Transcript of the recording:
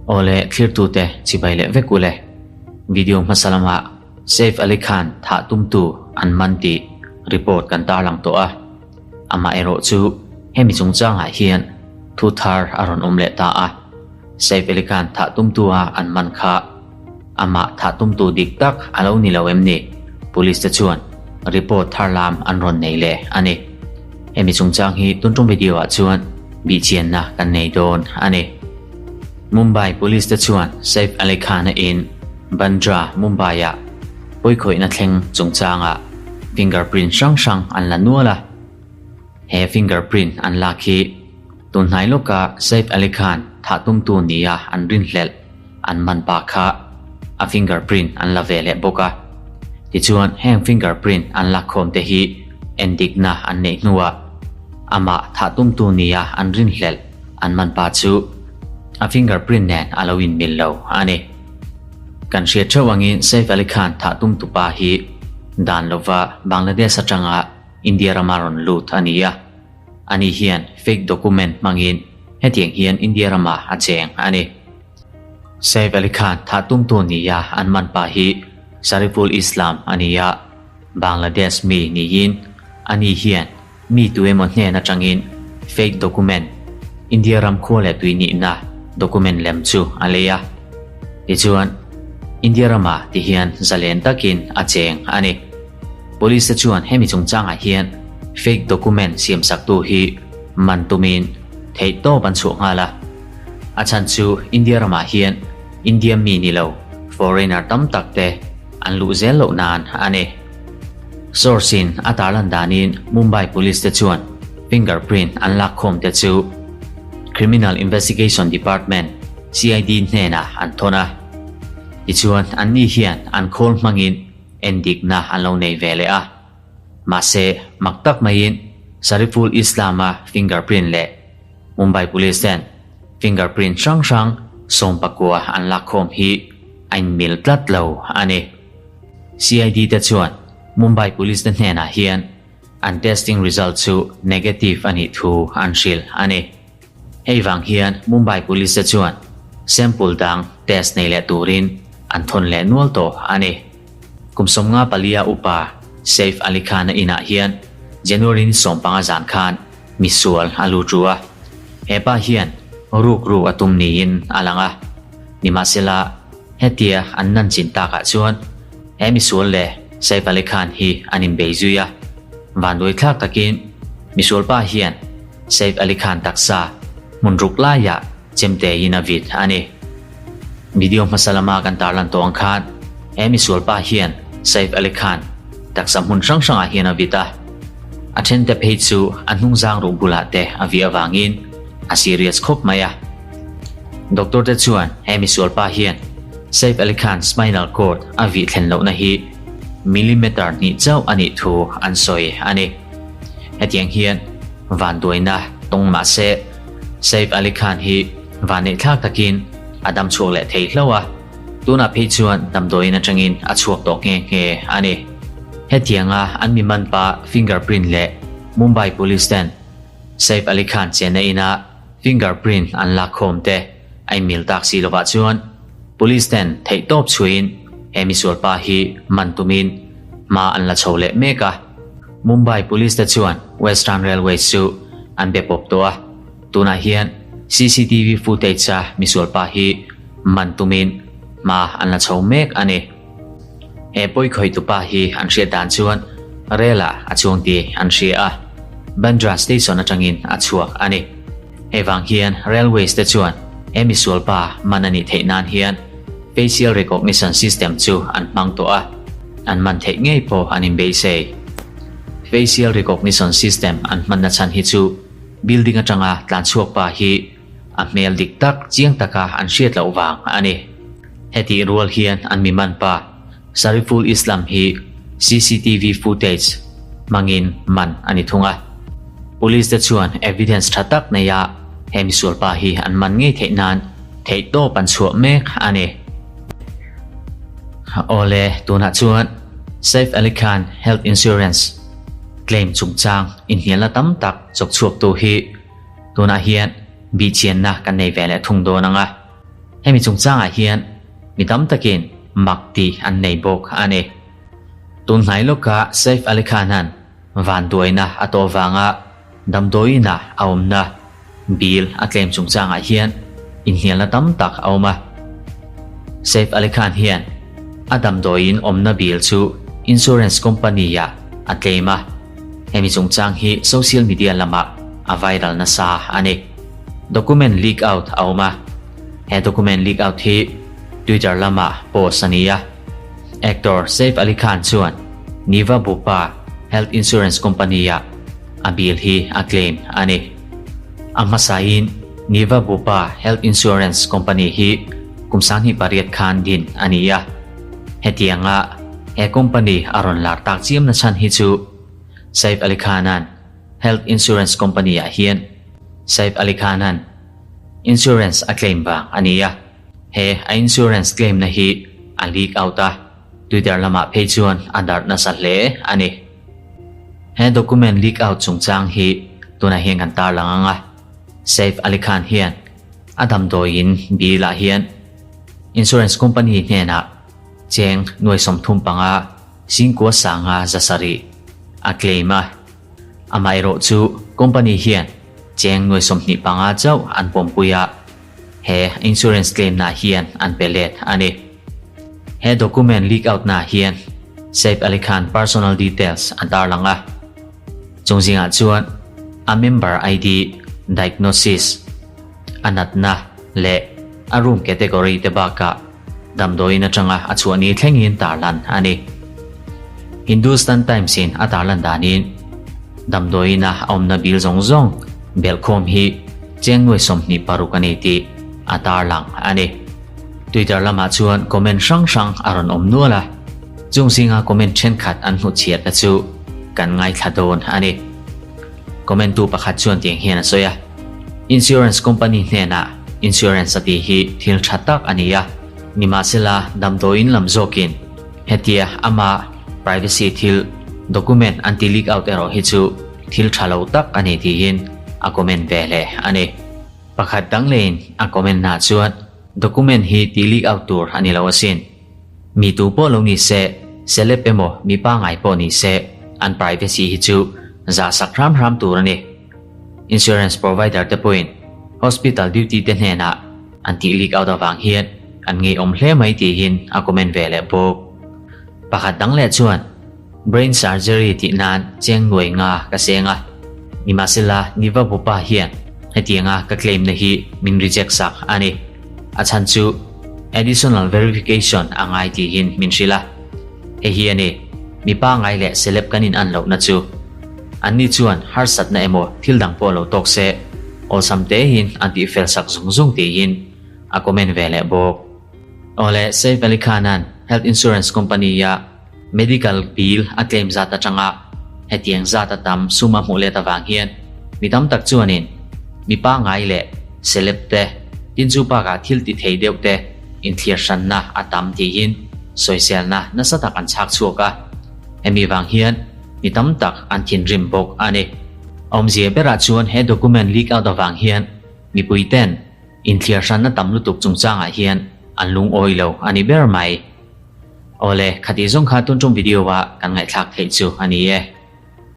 Awle thlirtute chibai leh vek ule. Video hmasa lamah Saif Ali Khan thah tumtu an man tih report kan tarlang tawh a. Amaherawh chu hemi chungchangah hian thu thar a rawn awm leh ta a. Saif Ali Khan thah tumtu a an man kha amah thah tumtu dik tak a lo ni lo em ni? Police te chuan report thar lam an rawn nei leh a ni. Hemi chungchang hi tun tum video ah chuan bihchianna kan nei dawn a ni. Mumbai Police te chuan Saif Ali Khan-a in Bandra, Mumbai-ah pawikhawihna thleng chungchangah fingerprint hrang hrang an la nual a. He fingerprint an lak hi tunhnai lawka Saif Ali Khan thah tumtu nia an rinhlelh an man pa kha a fingerprint an la ve leh bawk a. Tichuan heng fingerprint an lakkhawm te hi endikna an neih hnuah amah thah tumtu nia an rinhlelh an man pa chu a fingerprint nen a lo inmil lo a ni. Kan hriat theuh angin Saif Ali Khan thah tumtu pa hi dan lova Bangladesh atanga India rama rawn lut a ni a. Ani hian fake document hmangin hetiang hian India ramah a cheng a ni. Saif Ali Khan thah tumtu nia an man pa hi Shariful Islam a ni a, Bangladesh mi niin ani hian mi tu emaw hnen atangin fake document, India ram khua leh tui nihna document lem chu a lei a. Tichuan, India ramah tihian zalen takin a cheng a ni. Police te chuan hemi chungchangah hian fake document siamsaktu hi man tumin theihtawp an chhuah nghal a. A chhan chu India ramah hian India mi ni lo foreigner tam tak te an luh zel loh nan a ni. Source in a tarlan danin Mumbai Police te chuan fingerprint an lakkhawm te chu Criminal Investigation Department, CID, hnenah an thawn a. Tichuan anni hian an khawl hmangin Endikna an lo nei ve leh a. Mahse, mak tak maiin Shariful Islam-a fingerprint leh Mumbai Police ten fingerprint hrang hrang 19 an lakkhawm hi a inmil tlat lo a ni. CID te chuan Mumbai Police te hnenah hian an testing result chu negative a nih thu an hrilh a ni. Hei vang hian Mumbai Police te chuan sample dang test nei leh turin an thawn leh nual tawh a ni. Kum 54 upa Saif Ali Khan-a inah hian January ni 15 zan khan misual a lut ru a. He pa hian rukru a tum niin a lang a. Nimahsela, hetia an nan chin takah chuan he misual leh Saif Ali Khan hi an inbei zui a. Vanduaithlak takin misual pa hian Saif Ali Khan taksa hmun ruk laiah chemte in a vit a ni. Video hmasa lama kan tarlan tawh ang khan he misual pa hian Saif Ali Khan taksa hmun hrang hrangah hian a vit a. A thente phei chu a hnungzang ruh bulah te a vih avangin a serious khawp mai a. Doctor te chuan he misual pa hian Saif Ali Khan spinal cord a vih thlen lohna hi millimeter hnih chauh a nih thu an sawi a ni. Hetiang hian vanduaina tawng mah se, Saif Ali Khan hi vanneihthlak takin a dam chhuak leh thei hlauh a, tunah phei chuan damdawiin atangin a chhuak tawh nghe nghe a ni. Hetianga an mi man pa fingerprint leh Mumbai Police ten Saif Ali Khan chenna ina fingerprint an lakkhawm te a inmil tak si lovah chuan Police ten theihtawp chhuiin he misual pa hi man tumin hma an la chho leh mek a. Mumbai Police te chuan Western Railways chu an be pawp tawh a, tunah hian cctv footage a misual pa hi man tumin hma an la chho mek a ni. He pawikhawihtu pa hi an hriat dan chuan rel ah a chuang tih an hria a, Bandra station atangin a chhuak a ni. Hei vang hian Railways te chuan he misual pa man a nih theih nan hian facial recognition system chu an hmang tawh a, an man theih ngei pawh an inbeisei. Facial recognition system an hmanna chhan hi chu building atanga tlan chhuak pa hi a hmel dik tak chiang taka an hriat loh vang a ni. Hetih rual hian an mi man pa Shariful Islam hi cctv footage hmangin man a ni thung a. Police te chuan evidence tha tak neia he misual pa hi an man ngei theih nan theihtawp an chhuah mek a ni. Awle, tunah chuan Saif Ali Khan health insurance claim chungchang inhnialna tam tak chawk chhuaktu hi. Tunah hian bihchianna kan nei ve leh thung dawn ang a, hemi chungchangah hian mi tam takin mak tih an nei bawk a ni. Tun hnai lawka Saif Ali Khan-a'n vanduaina a tawh vanga damdawiina a awmna bill a tlem chungchangah hian inhnialna tam tak a awm a. Saif Ali Khan hian a damdawiin awmna bill chu insurance company-ah a tlem a. Hemi chungchang hi social media lamah a viral nasa a ni. Document leak out a awm a, he document leak out hi Twitter lamah post a ni a. Actor Saif Ali Khan chuan Niva Bupa health insurance company-ah a bill hi a claim a ni. A hmasain Niva Bupa health insurance company hi kum 28 khan din a ni a. Hetianga he company a rawn lar tak chiam na chhan hi chu Saif Ali Khan-a'n health insurance company-ah hian Saif Ali Khan-a'n insurance a claim vang a ni a. He a insurance claim na hi a leak out a, Twitter lamah phei chuan a darh nasa hle a ni. He document leak out chungchang hi tunah hian kan tarlang ang a, Saif Ali Khan hian a damdawiin bill-ah hian Insurance company hnenah cheng 35 singkua sanga 700 a claim a, amaherawh chu company hian cheng 25 chauh an pawmpui a, he insurance claim na hian an pe let a ni. He document leak out na hian Saif Ali Khan personal details a tarlang a, chung zingah chuan a member ID, diagnosis, a natna leh a room category te bakah damdawiin atanga a chhuah ni thlengin tarlan a ni. Hindustan Times in a tarlan danin damdawiin a awmna bill zawng zawng belhkhawm hi cheng 26 a ni tih a tarlang a ni. Twitter lamah chuan comment hrang hrang a rawn awm nual a, chung zinga comment thenkhat an hnuchhiatna chu kan ngaithla dawn a ni. Comment tu pakhat chuan tiang hian a sawi a, Insurance company hnenah insurance a tih hi thil tha tak a ni a, nimahsela damdawiin lam zawkin hetia ama privacy thil document an ti leak out erawh hi chu thil tha lo tak a ni tiin a comment ve leh a ni. Pakhat dang leiin a comment naah chuan document hi ti leak out tur a ni lo asin. Mi tu pawh lo ni se, celeb emaw mi pangngai pawh ni se an privacy hi chu zah sak hram hram tur a ni. Insurance provider te pawhin hospital duty te hnenah an tih leak out avang hian an ngeiawm hle mai tihin a comment ve leh bawk. Pakhat dang leh chuan brain surgery tih nan cheng nuai nga ka seng a, nimahsela Niva Bupa hian hetianga ka claim na hi min reject sak a ni. A chhan chu additional verification a ngai tihin min hrilh a. Hei hi a ni, mi pangngai leh celeb kan in an lohna chu. Anni chuan harsatna emaw thil dang pawh lo tawk se, awlsam tehin an tih fel sak zung zung tiin a comment ve leh bawk. Awle, Saif Ali Khan-a'n health insurance company-a medical bill a claim zat atanga hetiang zat a tam sum a hmuh let avang hian mi tam tak chuanin mi pangngai leh celeb te, tin chu bakah thil ti thei deuh te inthlir hranna a tam tiin sawiselna nasa tak an chhak chhuak a, hemi vang hian Mi tam tak an thinrim bawk a ni. Awmzia berah chuan he document leak out avang hian mipui ten inthliar hranna tam lutuk chungchangah hian an lungawi lo a ni ber mai. Awle, khatih zawng kha tun tum video a kan ngaihthlak theih chu a ni e.